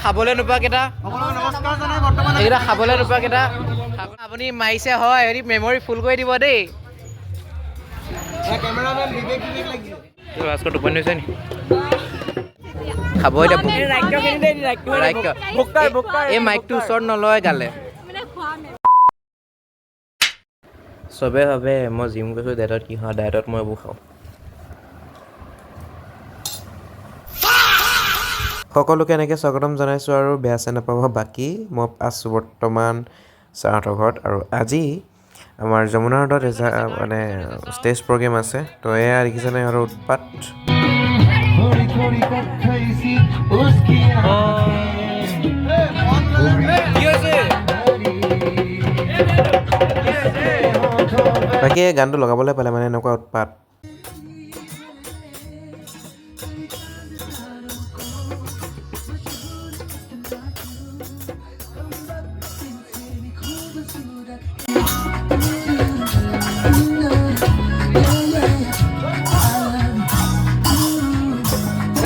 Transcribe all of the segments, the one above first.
খাবলৈ নোপোৱা কেইটা, এইকেইটা খাবলৈ নোপোৱা কেইটা আপুনি মাৰিছে হয়, হেৰি মেমৰি ফুল কৰি দিব দেই। ভাস্কৰ টোপনি হৈছে নি? খাব এতিয়া। এই মাইকটো ওচৰত নলয় গালে। চবে ভাবে মই জিম গৈছোঁ, ডায়েটত কি খাওঁ, ডায়েটত মই এইবোৰ খাওঁ। সকলোকে এনেকৈ স্বাগতম জনাইছোঁ আৰু বেয়া চেয়া নাপাব। বাকী মই আছোঁ বৰ্তমান ছাৰহঁতৰ ঘৰত আৰু আজি আমাৰ যমুনা ৰোডত মানে ষ্টেজ প্ৰগ্ৰেম আছে। তো এয়া দেখিছেনে ইহঁতৰ উৎপাত। বাকী এই গানটো লগাবলৈ পালে মানে এনেকুৱা উৎপাত।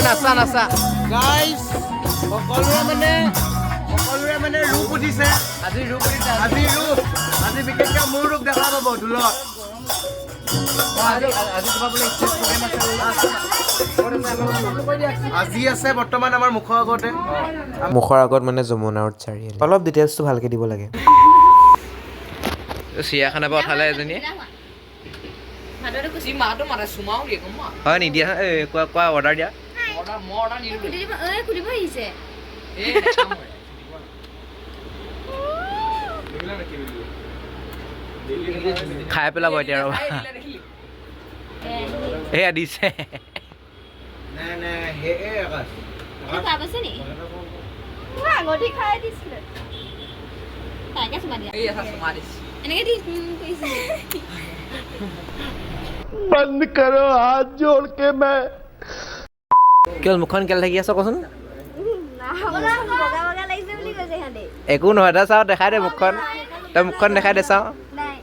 নাচা নাচা। গাইস, সকলোৰে মানে ৰূপ উঠিছে। আজি ৰূপ উঠিছে। আজি ৰূপ, আজি বিশেষকৈ মোৰ ৰূপ দেখা পাব ঢোলত। আজি তোমাৰ বোলে ষ্টেজ প্ৰগ্ৰেম আছে? আজি আছে বৰ্তমান আমাৰ মুখৰ আগতে। মুখৰ আগত মানে যমুনা ৰোড চাৰিআলি। অলপ ডিটেইলছটো ভালকৈ দিব লাগে। চিৰিয়াখানাৰ পৰা উঠালে এজনীয়ে হয় নি? দিয়া, এই কোৱা কোৱা, অৰ্ডাৰ দিয়া। খুলিব আহিছে। খাই পেলাব এতিয়া, ৰ'বা। এয়া দিছে। নাই নাই, সেই এই আকাশ। কাপ আছে নি? আঙুঠি খাই দিছিলে, তাইকে চুমা দিয়া। এনেকে দি কৰিছিলে। বন্ধ কৰো হাত জোड़ के मैं। কিয় মুখখন কেলে থাকি আছ, কচোন? বগা বগা লাগিছে বুলি কৈছে সিহঁতে। একো নহয়, তই চাওঁ, দেখাই দে মুখখন, তই মুখখন দেখাই দে চাওঁ। নাই।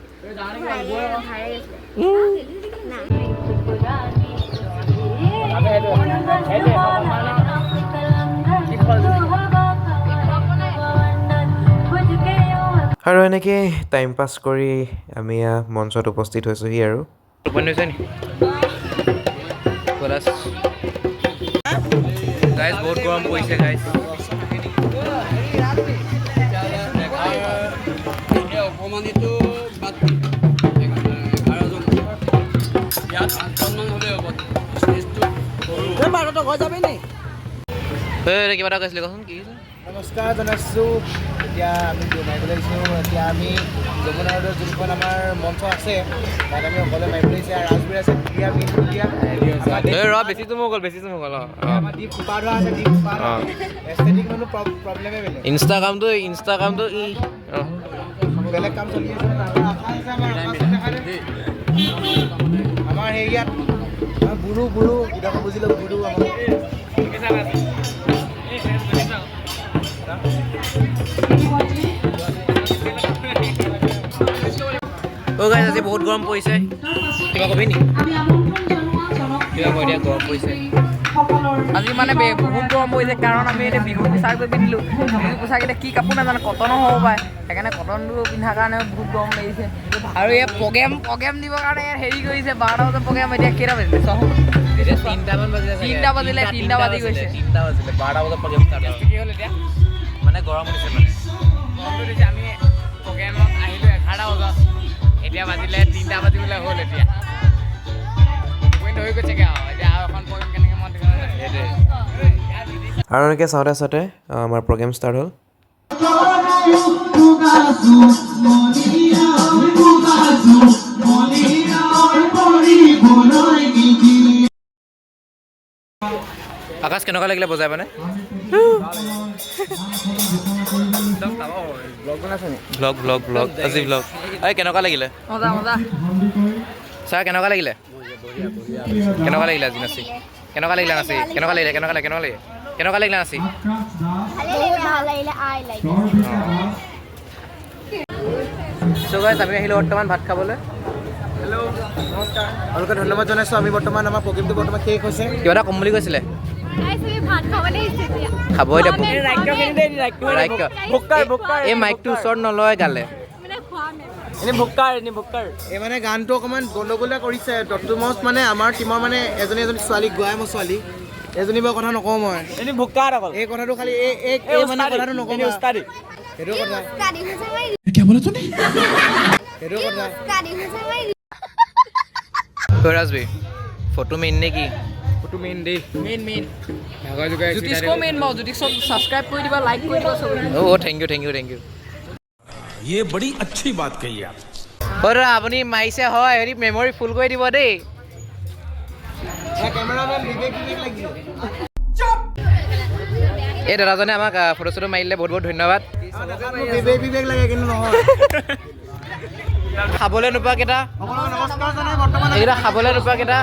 আৰু এনেকেই টাইম পাছ কৰি আমি মঞ্চত উপস্থিত হৈছোঁহি আৰু। টোপনি হৈছে নি? গাইজ, বহুত গৰম পৰিছে গাইজ। অকণমানিটো বাদ দি 11জন, ইয়াত 8জনমান হ'লেই হ'ব। ষ্টেজটো এই কিবা এটা কৈছিলে, কচোন কি কৈছে? নমস্কাৰ জনাইছোঁ। এতিয়া আমি বিহু মাৰিবলৈ আহিছোঁ। এতিয়া আমি যমুনা ৰোডৰ যোনখন আমাৰ মঞ্চ আছে, তাত আমি সকলোৱে মাৰিবলৈ আহিছে। ৰাজবীৰ আছে, দিয়া বিহু দিয়া। এই ৰ, বেছি চুমু গ'ল, বেছি চুমু গ'ল। অঁ। আমাৰ দীপ খোপা ধোৱা আছে, দীপ খোপা। এস্থেটিক মানুহ, প্ৰব্লেমে বেলেগ। ইনষ্টাগ্ৰামটো ই অঁ। বেলেগ কাম চলি আছে। তাৰপৰা আকাশ আছে, আমাৰ আকাশ দেখাই দে। আমাৰ হেৰিয়াত আমাৰ বুঢ়ো বুঢ়ো ইডোখৰ বুজি লওক, বুঢ়ো আমাৰ। অ' গাইজ, আজি বহুত গৰম পৰিছে। কিবা কবি নি? কিবা কৈ দিয়া, গৰম পৰিছে। আজি মানে বহুত গৰম পৰিছে, কাৰণ আমি এতিয়া বিহু পোছাকটো পিন্ধিলোঁ। বিহু পোছাক এতিয়া কি কাপোৰ নাজানো, কটনো হ'ব পাৰে। সেইকাৰণে কটনটো পিন্ধাৰ কাৰণে বহুত গৰম লাগিছে। আৰু এই প্ৰগ্ৰেম দিবৰ কাৰণে ইয়াত হেৰি কৰিছে, 12টা বজাত প্ৰগ্ৰেম। এতিয়া কেইটা বাজিলে চোৱাচোন? এতিয়া 3টামান বাজিলে চাগে। 3টা বাজিলে, 3টা বাজি গৈছে। 3টা বাজিলে, 12টা বজাত প্ৰগ্ৰেম ষ্টাৰ্ট। কি হ'ল এতিয়া? মানে গৰম উঠিছে মানে। গৰমটো দিছে। আমি প্ৰগ্ৰেমত আহিলোঁ 11টা বজাত, এতিয়া বাজিলে 3টা বাজিবলৈ হ'ল। এতিয়া টোপনি ধৰি গৈছেগৈ আৰু এতিয়া আৰু এখন প্ৰগ্ৰেম কেনেকৈ মই সেইটোৱে। আৰু এনেকৈ চাওঁতে চাওঁতে আমাৰ প্ৰগ্ৰেম ষ্টাৰ্ট হ'ল। আকাশ, কেনেকুৱা লাগিলে বজাই মানে? ভ্লগ ভ্লগ ভ্লগ, আজি ভ্লগ। এই কেনেকুৱা লাগিলে? মজা মজা। ছাৰ, কেনেকুৱা লাগিলে? কেনেকুৱা লাগিলে আজি নাচি? কেনেকুৱা লাগিলে নাচি? কেনেকুৱা লাগিলে? কেনেকুৱা লাগিলে? কেনেকুৱা লাগিলে? কেনেকুৱা লাগিলে নাচি? বহুত ভাল লাগিলে, I like. চ' গাইজ, আমি আহিলোঁ বৰ্তমান ভাত খাবলৈ। হেল্ল', নমস্কাৰ, আপোনালোকে ধন্যবাদ জনাইছোঁ। আমি বৰ্তমান আমাৰ প্ৰগ্ৰেমটো বৰ্তমান শেষ হৈছে। কিবা এটা ক'ম বুলি কৈছিলে। খাব এতিয়া ভোক। ৰাজ্য এই মাইকটো ওচৰত নলয় গালে। এই মানে গানটো অকণমান গণ্ডগোলীয়া কৰিছে দত্তুমছ। মানে আমাৰ টীমৰ মানে এজনী এজনী ছোৱালী গোৱাই, মই ছোৱালী এজনী বাৰু কথা নকওঁ মই। এই কথাটো খালি এই মানে কথাটো নকওঁ মই। সেইটো কথা, সেইটো কথা। ঐ ৰাজবীৰ, ফটো মেইন নে কি? ফটো মেইন দেই। মেইন মেইন জ্যোতিষকো মেইন বাৰু। জ্যোতিষক ছাবস্ক্ৰাইব কৰি দিবা, লাইক কৰি দিবা চবে। অ', thank you, thank you, thank you. ये बड़ी अच्छी बात कही आप। অ' দাদা, আপুনি মাৰিছে হয়, হেৰি মেমৰি ফুল কৰি দিব দেই। কেমেৰামেন বিবেক বিবেক লাগিছে। এই দাদাজনে আমাক ফটো চটো মাৰিলে, বহুত বহুত ধন্যবাদ। মোৰ বিবেক বিবেক লাগে, কিন্তু নহয়। খাবলৈ নোপোৱা কেইটা। সকলোকে নমস্কাৰ জনাই বৰ্তমান এইকেইটা খাবলৈ নোপোৱা কেইটা।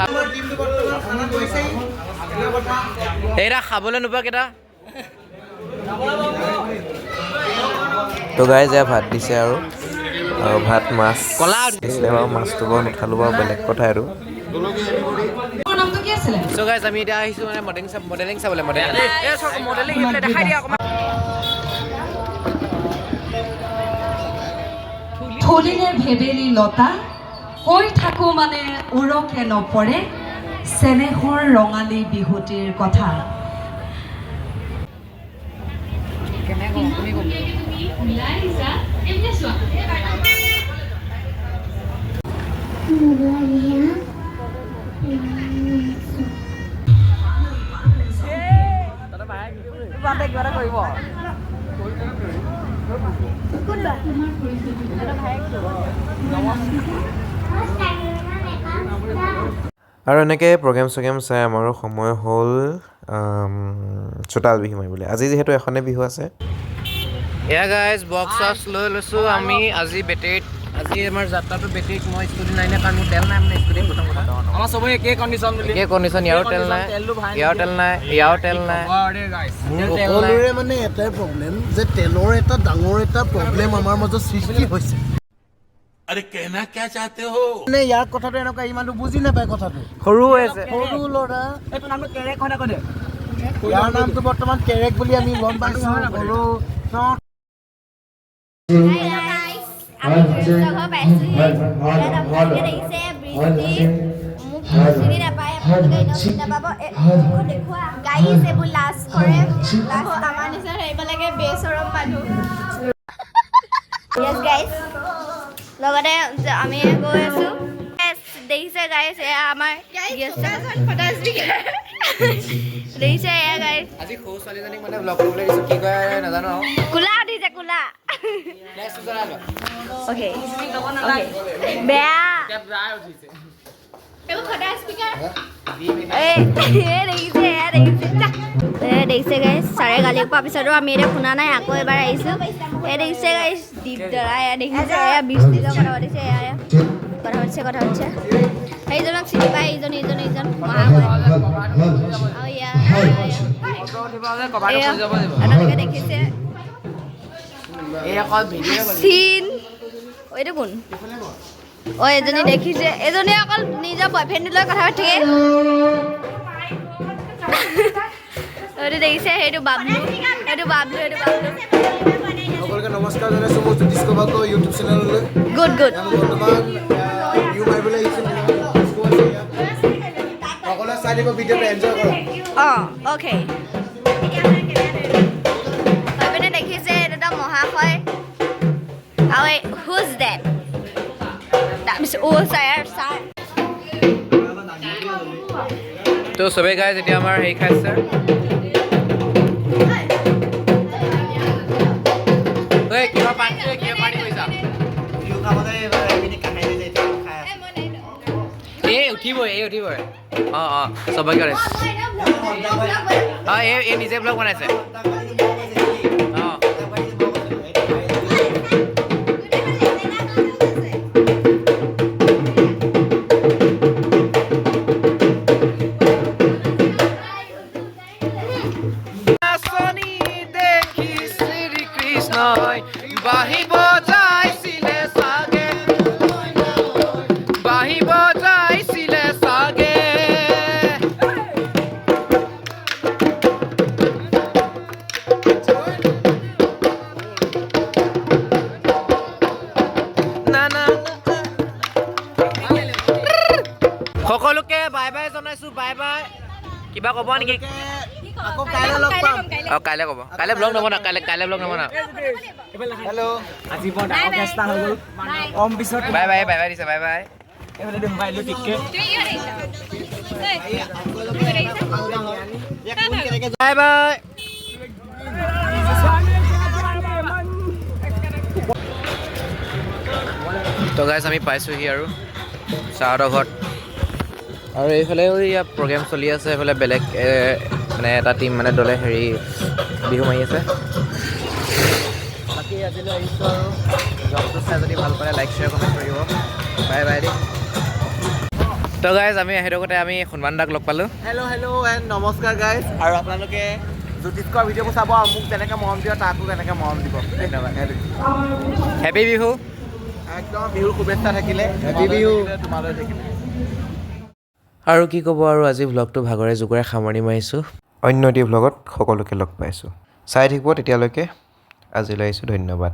আমাৰ টীমটো বৰ্তমান খানাত গৈছেই, সেইটো কথা। এইকেইটা খাবলৈ নোপোৱা কেইটা। তো গাইজ, এয়া ভাত দিছে আৰু আৰু ভাত মাছ কলা দিছিলে বাৰু। মাছটো বাৰু নুঠালোঁ বাৰু, বেলেগ কথা আৰু। চ' গাইজ, আমি এতিয়া আহিছোঁ মানে মডেলিং চাবলৈ, মডেলিং। এই চাওক, মডেলিং সেইফালে দেখাই দিয়া অকণমান। থলিৰে ভেবেলি লতা কৈ থাকো মানে ওৰকে নপৰে চেনেহৰ ৰঙালী বিহুটিৰ কথা। কেনেকৈ কম, তুমি কম। ওলাই আহিছা এনে চোৱা। কিবা এটা কৰিব। কোনবা? আৰু এনেকৈ প্ৰগ্ৰেম চগ্ৰেম চাই আমাৰো সময় হ'ল চোতাল বিহু মাৰিবলৈ। আজি যিহেতু এখনেই বিহু আছে। এয়া গাইজ, বক্স চক্স লৈ লৈছোঁ আমি আজি বেটেৰীত। আজি আমাৰ যাত্ৰাটো বেটেৰীত। মই স্কুটি নাই নিয়া, কাৰণ মোৰ তেল নাই। মানে স্কুটি প্ৰথম কথা। আমাৰ চবৰে একেই কণ্ডিশ্যন বুলি। একে কণ্ডিশ্যন। ইয়াৰো তেল নাই, ইয়াৰো তেল নাই, ইয়াৰো তেল নাই, মোৰো তেল নাই। সকলোৰে মানে এটাই প্ৰব্লেম যে তেলৰ এটা ডাঙৰ এটা প্ৰব্লেম আমাৰ মাজত সৃষ্টি হৈছে। अरे, कहना क्या चाहते हो? মানে ইয়াৰ কথাটো এনেকুৱা, ইমানটো বুজি নাপায় কথাটো। সৰু হৈ আছে। সৰু ল'ৰা। ইয়াৰ নামটো বৰ্তমান কেৰেক বুলি আমি গম পাইছোঁ হ'লেও তেওঁ। আমি ব্ৰিজৰ ঘৰ পাইছোহি। ইয়াত আপোনালোকে দেখিছে বৃষ্টি। মোক চিনি নাপায়, আপোনালোকে এনেও চিনি নাপাব। মুখখন দেখুওৱা গাইজ। এইবোৰ লাজ কৰে, লাজ। আমাৰ নিচিনা থাকিব লাগে বেচৰম মানুহ। য়েছ গাইজ, লগতে যে আমি গৈ আছোঁ। Yes, দেখিছে গাইজ, এয়া আমাৰ দেখিছে এয়া গাইজ। আজি সৰু ছোৱালীজনীক মানে ব্লগ কৰিবলৈ দিছোঁ, কি কয় নাজানো আৰু। কোলা উঠিছে, কোলা। অ'কে, বেয়া। এই এই দেখিছে, এয়া দেখিছে, যা। এই দেখিছে গাইজ, ছাৰে গালি খোৱাৰ পিছতো আমি এতিয়া শুনা নাই, আকৌ এবাৰ আহিছোঁ। এই দেখিছে গাইজ, দীপ দাদা। এয়া দেখিছে, এয়া বৃষ্টিৰ লগত কথা পাতিছে। এয়া এয়া কথা পাতিছে, কথা পাতিছে। সেইজনক চিনি পায়, এইজন এইজন এইজন মহাশয়। আৰু এয়া এয়া, এয়া আপোনালোকে দেখিছে চিন। এইটো কোন? অ, এজনী দেখিছে, এজনী অকল নিজৰ বয়ফ্ৰেণ্ডৰ লগত কথা পাতি থাকে। এইটো দেখিছে, সেইটো বাবলু, সেইটো বাবলু, সেইটো বাবলু। সকলোকে নমস্কাৰ জনাইছোঁ মোৰ জ্যোতিষ কবাক ইউটিউব চেনেললৈ। Good good. আমি বৰ্তমান বিহু মাৰিবলৈ আহিছোঁ। ডিস্কো আছে ইয়াত। সকলোৱে চাই দিব ভিডিঅ'টো, এনজয় কৰক। অঁ, অ'কে। এইপিনে দেখিছে, এইটো এটা মহাশয়। আৰু এই হুজ that? তাৰপিছত অ' ছাৰ, ছাৰ। তো চবেই গাইজ, এতিয়া আমাৰ হেৰি খাইছে। ঐ, কিবা পাৰ্টি, কিবা পাৰ্টি কৰিছা? বিহু খাবলৈ খাই। এই উঠিবই, এই উঠিবই। অঁ অঁ, চবকে উঠাইছে। অঁ, এই নিজে ব্লগ বনাইছে। অঁ। নাচনী দেখি শ্ৰীকৃষ্ণই বাঁহী বজাইছিলে চাগে, বাঁহী বজাইছিলে চাগে। কিবা ক'ব নেকি? আকৌ কাইলৈ লগ পাম। অঁ, কাইলৈ ক'ব। কাইলৈ ব্লগ নবনা, কাইলৈ, কাইলৈ ব্লগ নবনা। হেল্ল'। আজি বৰ ডাঙৰ কেছ এটা হৈ গ'ল কম পিছত। বাই বাই, বাই বাই দিছে, বাই বাই। এইফালে মোবাইলটো ঠিককে। Bye bye. তো গাইজ, আমি পাইছোঁহি আৰু ছাৰহঁতৰ ঘৰত আৰু এইফালেও ইয়াত প্ৰগ্ৰেম চলি আছে। এইফালে বেলেগ মানে এটা টীম, মানে দলে হেৰি বিহু মাৰি আছে। বাকী আজিলৈ আহিছোঁ আৰু ব্লগটো চাই যদি ভাল পালে লাইক, শ্বেয়াৰ, কমেণ্ট কৰিব। বাই বাই দেই। তো গাইজ, আমি আহি থাকোঁতে আমি সোণমান দাক লগ পালোঁ। হেল্ল', হেল্ল' এণ্ড নমস্কাৰ গাইজ। আৰু আপোনালোকে জ্যোতিষ্কৰ ভিডিঅ'বোৰ চাব আৰু মোক যেনেকৈ মৰম দিব, তাকো তেনেকৈ মৰম দিব। ধন্যবাদ। হেপী বিহু। একদম বিহুৰ শুভেচ্ছা থাকিলে। হেপী বিহু তোমালৈ থাকিলে। আৰু কি ক'ব আৰু, আজি ভ্লগটো ভাগৰে জোগৰে সামৰণি মাৰিছোঁ। অন্য এটি ভ্লগত সকলোকে লগ পাইছোঁ, চাই থাকিব তেতিয়ালৈকে। আজিলৈ আহিছোঁ, ধন্যবাদ।